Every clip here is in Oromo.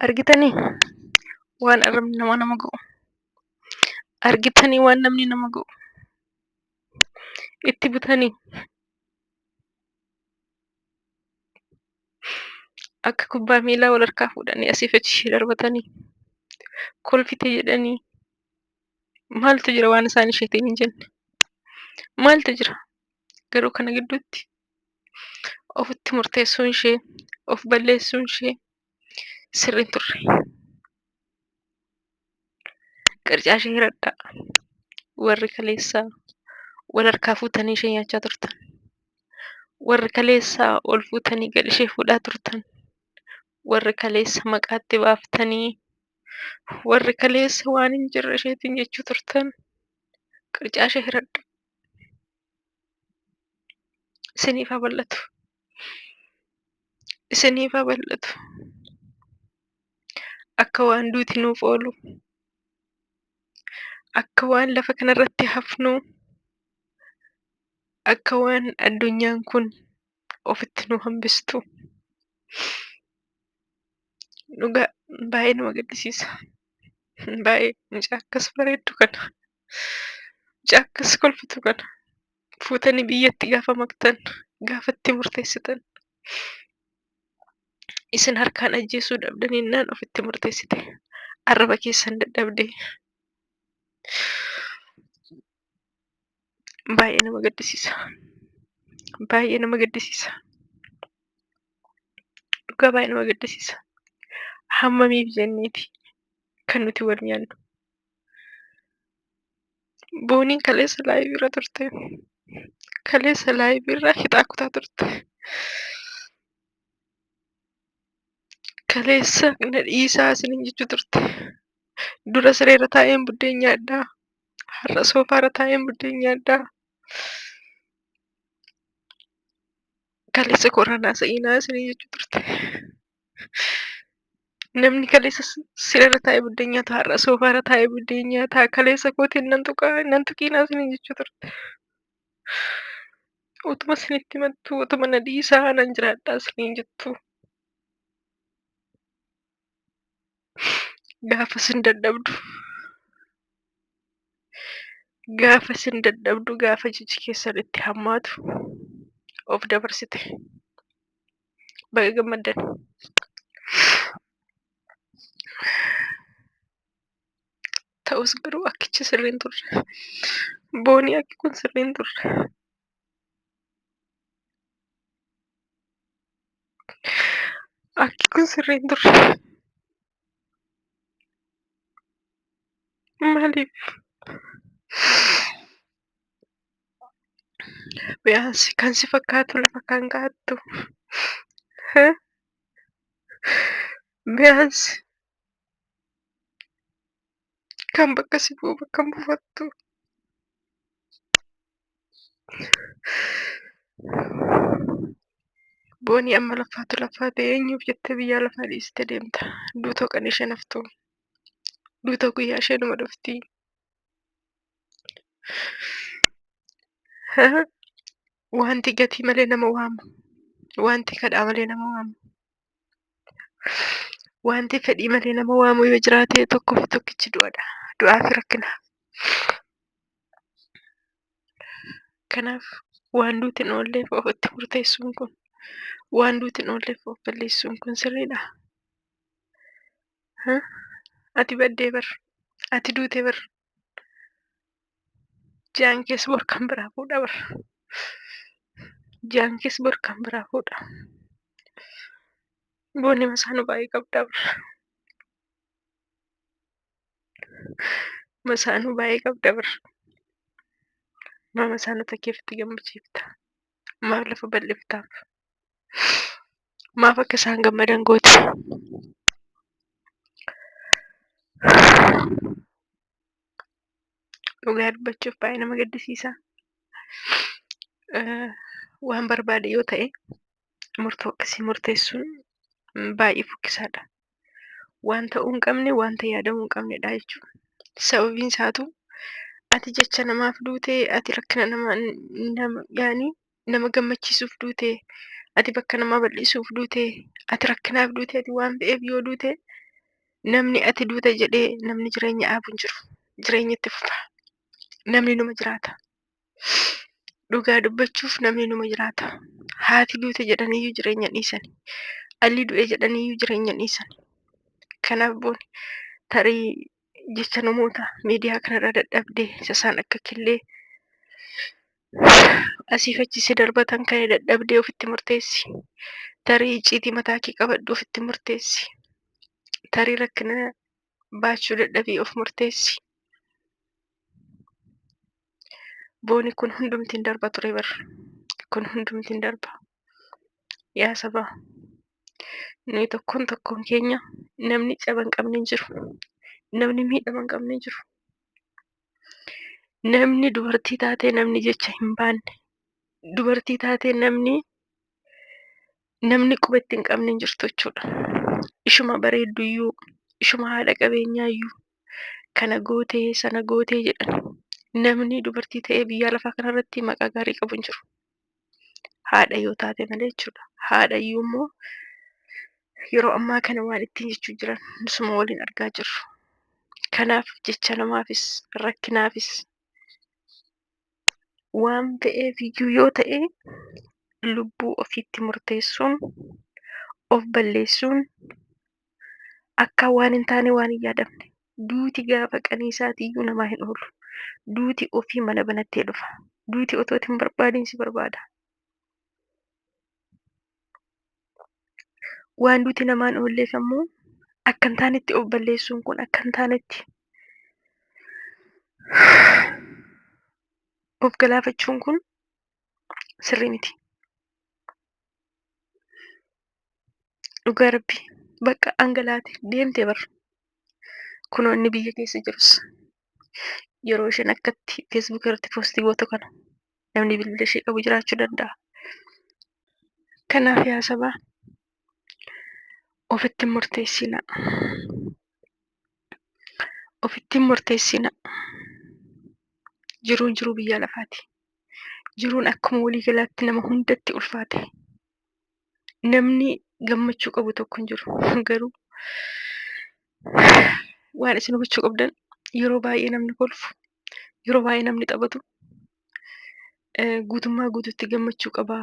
Argitanii waan arrabni namaa nama godhu? Argitanii waan namni nama godhu? Itti butanii akka kubbaa miilaa wal harkaa fuudhanii asiif achi ishee darbatanii kolfite jedhanii maaltu jira waan isaan isheetiin hin jenne? Maaltu jira? Garuu kana gidduutti ofitti murteessuun ishee, of balleessuun ishee sirrii hin turre. Qircaa ishee hiradhaa. Warri kaleessa wal harkaa fuutanii ishee nyaachaa turtan. Warri kaleessa ol fuutanii gad ishee fuudhaa turtan. Warri kaleessa maqaatti baaftanii, warri kaleessa waan hin jirre isheetiin jechuu turtan qircaa ishee hiradhaa. Isiniif haa bal'atu. Isiniif haa bal'atu. Akka waan duuti nuuf oolu, akka waan lafa kanarratti hafnuu, akka waan addunyaan kun ofitti nu hambistu. Dhugaa baay'ee nama gaddisiisa. Baay'ee mucaa akkas bareeddu kana, mucaa akkas kolfitu kana fuutanii biyyatti gaafa maktan, gaafa itti murteessitan isin harkaan ajjeesuu dhabdaninnaan ofitti murteessite. Arraba keessan dadhabdee. Baay'ee nama gaddisiisa. Baay'ee nama gaddisiisa. Dhugaa baay'ee nama gaddisiisa. Hammamiif jenneeti kan nuti wal nyaannu. Booniin kaleessa live irra turte. Kaleessa live irra hixaa kutaa turte. Kaleessa na dhiisaa isiniin jechuu turte. Dura sireerra taa'een buddeen nyaadhaa. Har'a soofaarra taa'een buddeen nyaadhaa. Kaleessa koorraa naasa'inaa isiniin jechuu turte. Namni kaleessa sireerra taa'ee buddeen nyaatu har'a soofaarra taa'ee buddeen nyaataa. Kaleessa kootiin nan tuqaa nan tuqiinaa isiniin jechuu turte. Utuma isinitti himattu utuma na dhiisaa nan jiraadhaa isiniin jettu. Gaafa isin dadhabdu gaafa isin dadhabdu gaafa jechi keessan itti hammaatu of dabarsite. Baga gammaddan. Ta'us garuu akkichi sirrii hin turre. Boonii akki kun sirrii hin turre. Akki kun sirrii hin turre. Maaliif? Biyaansi kan si fakkaatu lafa kan kaattu. Biyaansi kan bakka si bu'u bakka hin buufattu. Boonii amma laffaatu laffaate eenyuuf jettee biyya lafaa dhiistee deemta? Duutoo kan isheen haftu. Duutoo guyyaa ishee numa dhufti. Wanti gatii malee nama waamu, wanti kadhaa malee nama waamu, wanti fedhii malee nama waamu yoo jiraate tokkoo fi tokkichi du'adha. Du'aa fi rakkina. Kanaaf waan duuti hin oolleef ofitti murteessuun kun, waan duuti hin oolleef of balleessuun kun sirriidhaa? Ati baddee bar, ati duute bar. Ji'aan kees bor kan biraa fuudha bar. Ji'aan kees bor kan biraa fuudha. Boonni masaanuu baay'ee qabda bar. Masaanuu baay'ee qabda bar. Maa masaanota kee ofitti gammachiifta? Maaf lafa bal'iftaaf? Maaf akka isaan gammadan goota? Dhugaa dubbachuuf baay'ee nama gaddisiisa. Waan barbaade yoo ta'e murtoo akkasii murteessuun baay'ee fokkisaadha. Waan ta'uu hin qabne wanta yaadamuu hin qabnedha jechuudha. Sababiin isaatu ati jecha namaaf duutee, ati rakkina nama nama yaani nama gammachiisuuf duutee, Ati bakka namaa bal'isuuf duute, ati rakkinaaf duute, ati waan ta'eef yoo duute namni ati duute jedhee namni jireenya dhaabu hin jiru. Jireenya itti fufa. Namni numa jiraata. Dhugaa dubbachuuf namni numa jiraata. Haati duute jedhaniiyyuu jireenya dhiisani. Dhalli du'e jedhaniiyyuu jireenya dhiisani. Kanaaf booni tarii jecha namoota miidiyaa kanarraa dadhabdee isa isaan akka killee asiif achi si darbatan kana dadhabdee ofitti murteessi. Tarii icciitii mataa kee qabadhu ofitti murteessi. Tarii rakkina baachuu dadhabii of murteessi. Booni kun hundumti hin darba ture bara. Kun hundumti hin darba. Yaa sabaa, nuyi tokkoon tokkoon keenya namni caba hin qabne hin jiru. Namni miidhama hin qabne hin jiru. Namni dubartii taatee namni jecha hin baanne, dubartii taatee namni quba itti hin qabne hin jirtu jechuudha. Ishuma bareedduyyuu, ishuma haadha qabeenyaayyuu kana gootee sana gootee jedhan. Namni dubartii ta'ee biyya lafaa kanarratti maqaa gaarii qabu hin jiru. Haadha yoo taate malee jechuudha. Haadha iyyuu immoo yeroo ammaa kana waan ittiin jechuu jiran suma waliin argaa jirru. Kanaaf jecha namaafis rakkinaafis waan ta'eef iyyuu yoo ta'e lubbuu ofiitti murteessuun of balleessuun akka waan hin taane waan hin yaadamne. Duuti gaafa qaniisaatiiyyuu namaa hin oolu. Duuti ofii mana banattee dhufa. Duuti otoo ati hin barbaadiin si barbaada. Waan duuti namaan oolleef ammoo akka hin taanetti of balleessuun kun akka hin taanetti of galaafachuun kun sirrii miti. Dhugaa rabbi bakka angalaate deemte bar. Kunoo inni biyya keessa jirus yeroo isheen akkatti feesbuuk irratti poostii gootu kana namni bilbila ishee qabu jiraachuu danda'a. Kanaaf yaa sabaa ofitti hin murteessinaa. Ofitti hin murteessinaa. Jiruun jiruu biyya lafaati. Jiruun akkuma waliigalaatti nama hundatti ulfaate. Namni gammachuu qabu tokko hin jiru. Garuu waan isin hubachuu qabdan yeroo baay'ee namni kolfu, yeroo baay'ee namni taphatu guutummaa guutuutti gammachuu qaba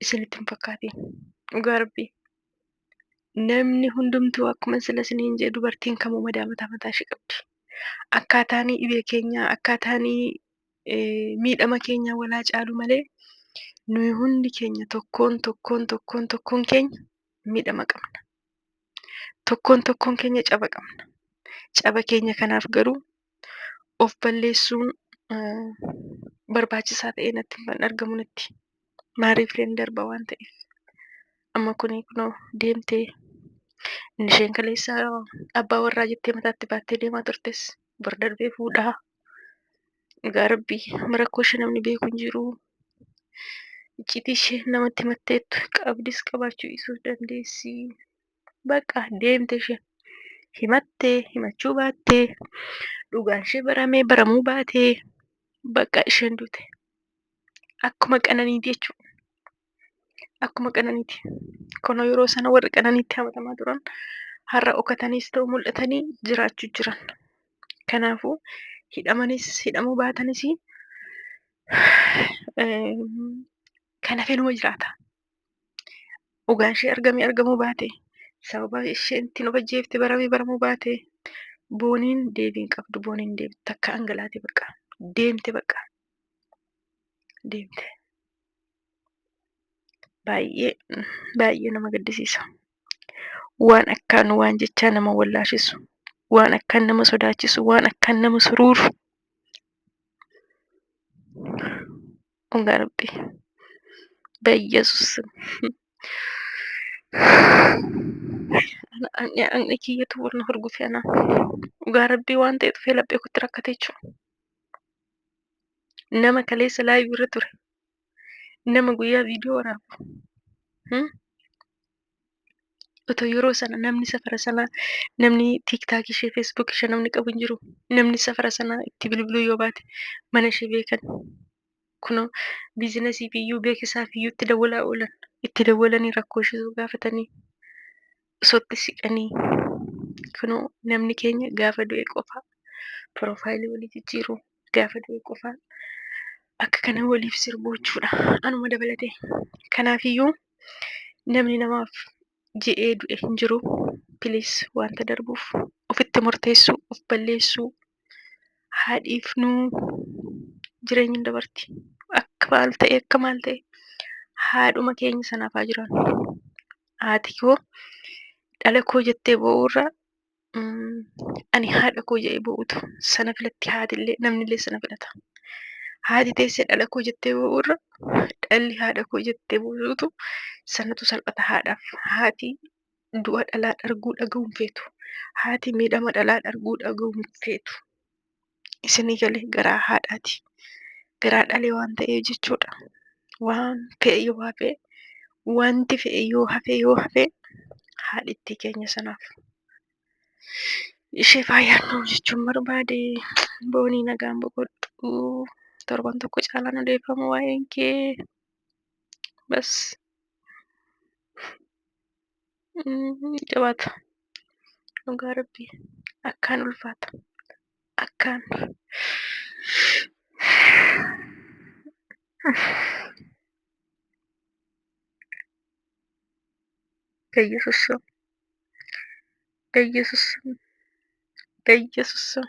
isinitti hin fakkaatin. Dhugaa rabbii. Namni hundumtuu akkuma sila isiniin jedhe dubartiin kamuu madaa mataa mataa ishee qabdi. Akkaataan dhibee keenyaa, akkaataan miidhama keenyaa walaa caalu malee nuyi hundi keenya tokkoon tokkoon tokkoon tokkoon keenya miidhama qabna. Tokkoon tokkoon keenya caba qabna. Caba keenya kanaaf garuu of balleessuun barbaachisaa ta'ee natti hin argamu natti. Maaliif hin darba waan ta'eef. Amma kuni kunoo deemtee inni isheen kaleessa abbaa warraa jettee mataatti baattee deemaa turtes bar darbee fuudhaa. Egaa rabbii rakkoo ishee namni beeku hin jiru. Icciitii ishee namatti himatteettu qabdis qabaachuu dhiisuu dandeessi. Bakka deemte isheen himattee himachuu baattee dhugaan ishee baramee baramuu baatee bakka isheen duute. Akkuma qananiiti jechuudha. Akkuma qananiiti. Kunoo yeroo sana warri qananiitti hamatamaa turan har'a dhokataniis ta'u mul'atanii jiraachuu jiran. Kanaafuu hidhamanis hidhamuu baatanis kan hafe numa jiraata. Dhugaan ishee argamee argamuu baate sababa isheen ittiin of ajjeefte baramee baramuu baate booniin deebii hin qabdu booniin deebitu takka angalaate bakka deemte bakka deemte. Baay'ee baay'ee nama gaddisiisa. Waan akkaan waan jechaa nama wallaalchisu, waan akkaan nama sodaachisu, waan akkaan nama suruuru. Dhugaa rabbii. Bayyesuus. Ani kiyyatu wal na hurgufe anaa. Dhugaa rabbii waan ta'e dhufee laphee kootti rakkate jechuudha. Nama kaleessa laayivii irra ture. Nama guyyaa viidiyoo waraabu. Otoo yeroo sana namni safara sanaa namni tiiktaakii ishee feesbuuk ishee namni qabu hin jiru. Namni safara sanaa itti bilbiluu yoo baate mana ishee beekan. Kunoo biizinasiif iyyuu beeksisaaf iyyuu itti dawwalaa oolan. Itti dawwalanii rakkoo ishee osoo gaafatanii, osoo itti siqanii kunoo namni keenya gaafa du'e qofa piroofaayilii walii jijjiiru, gaafa du'e qofa akka kana waliif sirbu jechuudha. Anuma dabalatee. Kanaafiyyuu namni namaaf je'ee du'e hin jiru. Please wanta darbuuf ofitti murteessuu, of balleessuu haa dhiifnuu. Jireenyi hin dabarti. Akka maal ta'e akka maal ta'e haadhuma keenya sanaaf haa jiraannu. Haati koo dhala koo jettee boo'uurra ani haadha koo jedhee boo'utu sana filatti haatillee namnillee sana filata. Haati teessee dhala koo jettee boo'uurra dhalli haadha koo jettee boo'uutu sanatu salphata haadhaaf. Haati du'a dhalaa arguu dhaga'uu hin feetu. Haati miidhama dhalaa arguu dhaga'uu hin feetu. Isinii galee garaa haadhaati. Garaa dhalee waan ta'eef jechuudha. Waan fe'e yoo hafe, wanti fe'e yoo hafe yoo hafe haadhittii keenya sanaaf. Isheef haa yaadnu jechuun barbaade. Boonii nagaan boqodhu. Torban tokko caalaan odeeffamu waa'een kee. Bas. Jabaata. Dhugaa rabbii akkaan ulfaata. Akkaan. በኢየሱስ ስም በኢየሱስ ስም በኢየሱስ ስም